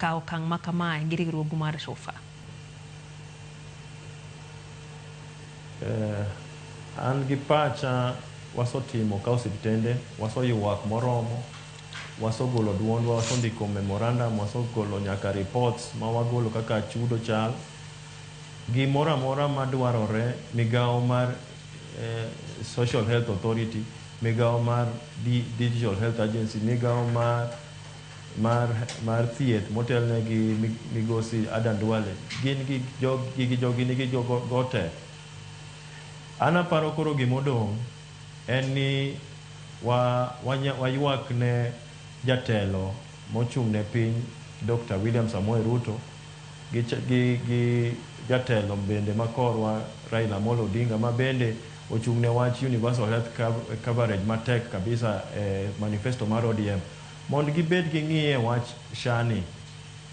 kawo okang' ma kamae gi riwruogu mar SHUFA. An gi pacha wasotimo ka osiptende, wasoywak moromo, wasogolo duondwa, wasondiko memorandum, wasogolo nyaka reports ma wagolo kaka chudo chal. Gimoro amora madwarore, migawo mar Social Health Authority, migawo mar Digital Health Agency, migawo mar thieth motelne gi migosi Adan Duale, gin gi jogi, jogi nigi jogo te. An aparo koro gimodong' en ni waywak ne jatelo mochung' ne piny Dr. William Samoei Ruto gi jatelo bende makorwa Raila Amolo Odinga ma bende ochung' ne wach universal health coverage matek kabisa e manifesto mar ODM mondo gibed gi ng'iye wach SHA ni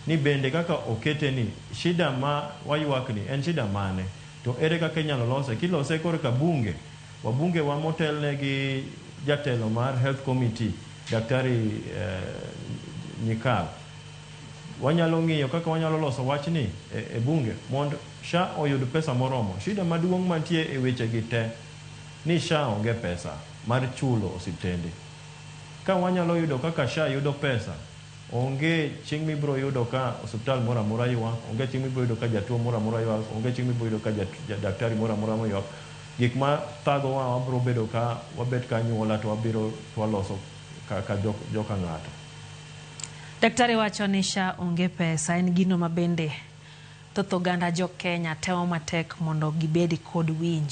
ni bende kaka okete ni shida ma waywak ni en shida mane to ere kaka inyalo lose kilose korka bunge wabunge wa motelne gi jatelo mar health committee Daktari Nyikal wanyalo ng'iyo kaka wanyalo loso wachni e bunge mondo SHA oyud pesa moromo. Shida maduong' mantie e weche gi te ni SHA onge pesa mar chulo osiptende. Ka wanyalo yudo kaka SHA yudo pesa, onge chieng' mibiro yudo ka osiptal moro amora ywak, onge chieng' mibiro yudo ka jatuo moro amora ywak, onge chieng' mibiro yudo ka daktari moro amora ywak. Gik ma thagowa wabiro bedo ka wabet ka anyuola to wabiro to waloso kaka joka ng'ato. Daktari wacho ni SHA onge pesa en gino ma bende thoth oganda jo Kenya temo matek mondo gibed kod winjo.